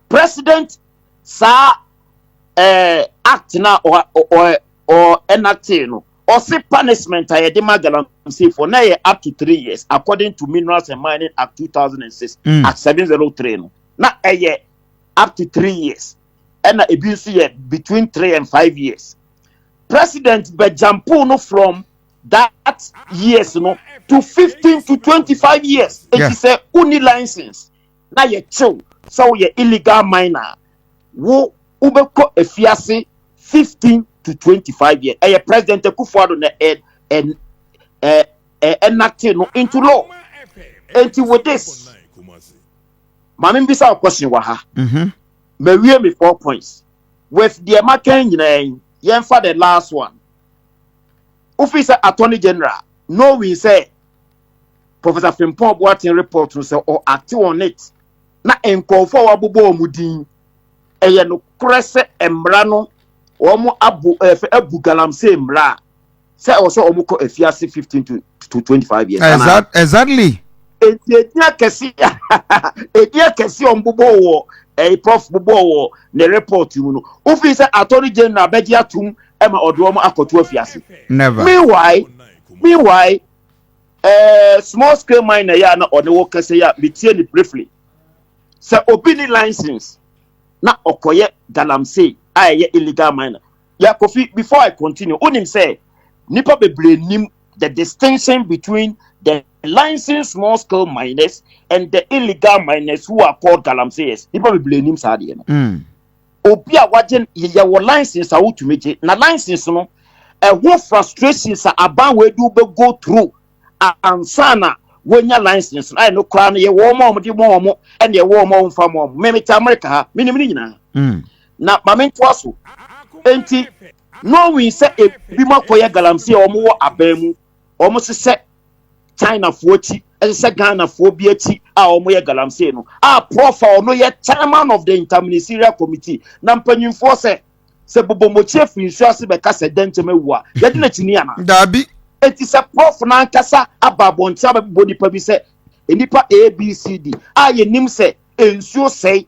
President saa act na ɔ ɔ ɔ enact no, ɔsi punishment a yɛde ma galamseyfoɔ na yɛ up to 3 years according to Minerals and Mining Act 2006, Act 703 no, na ɛyɛ up to 3 years, ɛna ebi nso yɛ between 3 and 5 years. President bɛ jump no from that years no to 15 to 25 years. Eti sɛ wonni license na yɛ kyew sɛ woyɛ illegal miner, wo wobɛkɔ efiase 15 to 25 years. Ɛyɛ President Akufo-Addo na ɛ ɛ ɛ ɛ enact no into law. Eti with this, maame, mbisa question wɔ ha. Mawie me four points with deɛ maka nyinaa yi. Yɛmfa the last one. Wofi sɛ Attorney General, knowing sɛ Professor Frimpong Boateng report no, sɛ ɔ act on it na nkɔɔfoɔ a wabobɔ wɔn din, ɛyɛ nokorɛ sɛ mmara no wɔn abu ɛfɛ abu galamsey mmara a, sɛ ɛwɔ sɛ wɔn kɔ efiase 15 to 25 years anaa? Exactly. Eti edi akɛse a wɔn bobɔ wɔ ɛyi, Prof bobɔ wɔ ne report mu no, wofi sɛ Attorney General bɛgye atum ɛma ɔde wɔn akɔto afiase? Never. Meanwhile, small scale miner yɛ a na ɔne wɔ kɛse yɛ a metie ne briefly sɛ obi ne license na ɔkɔyɛ galamsey a ɛyɛ illegal miner yɛ. Kofi, before I continue, onim sɛ nipa bebree nim the distinction between the licensed small scale miners and the illegal miners who are called galamseyers. Nipa bebree nim saa adeɛ no. Obi a wagye, yɛwɔ license a wotumi gye na license no ɛho frustrations a aban wei de wobɛ go through ansa na wonya license no ayɛ no koraa no, yɛwɔ wɔn a wɔde ma wɔn ɛna yɛwɔ wɔn a wɔmfa ma wɔn. Mmɛmɛ te America ha, menim ne nyinaa. Na maame, ntoa so. Enti knowing sɛ ebi mu akɔyɛ galamsey a wɔn wɔ aban mu, wɔn hyehyɛ Chinafoɔ akyi, ɛhyehyɛ Ghanafoɔ bi akyi a wɔn yɛ galamsey no, a Prof a ɔno yɛ chairman of the Interministerial Committee na mpanyinfoɔ sɛ bobomokyi afiri nsuo ase bɛka sɛ dɛnkyɛm awu a, yɛde n'akyi ni ana? Daabi. Eti sɛ Prof n'ankasa aba abɔnten abɛbɔ nipa bi sɛ nipa ABCD a yɛnim sɛ nsuo sɛe,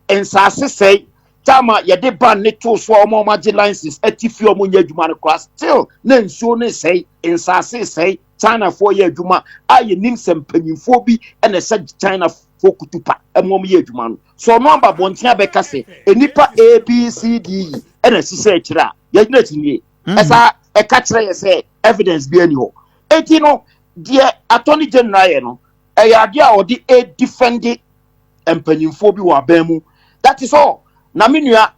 nsaase sɛe, tama yɛde ban ne to so a wɔn a wɔagye license ɛti fi wɔn nyɛ adwuma no koraa, still na nsuo ne sɛe, nsaase sɛe, Chinafoɔ yɛ adwuma a yɛnim sɛ mpanyinfoɔ bi ɛna ɛsɛ Chinafoɔ kutupa ɛma wɔn yɛ adwuma no so, ɔno aba abɔnten abɛka sɛ nipa ABCD yi ɛna ɛhyehyɛ akyire a yɛgyina akyi nie. Ɛsa ɛka kyerɛ yɛ sɛ evidence bi ani hɔ. Eti no deɛ Attorney General yɛ no, ɛyɛ adeɛ a ɔde edefend mpanyinfoɔ bi wɔ aban mu. That is all. Na me nua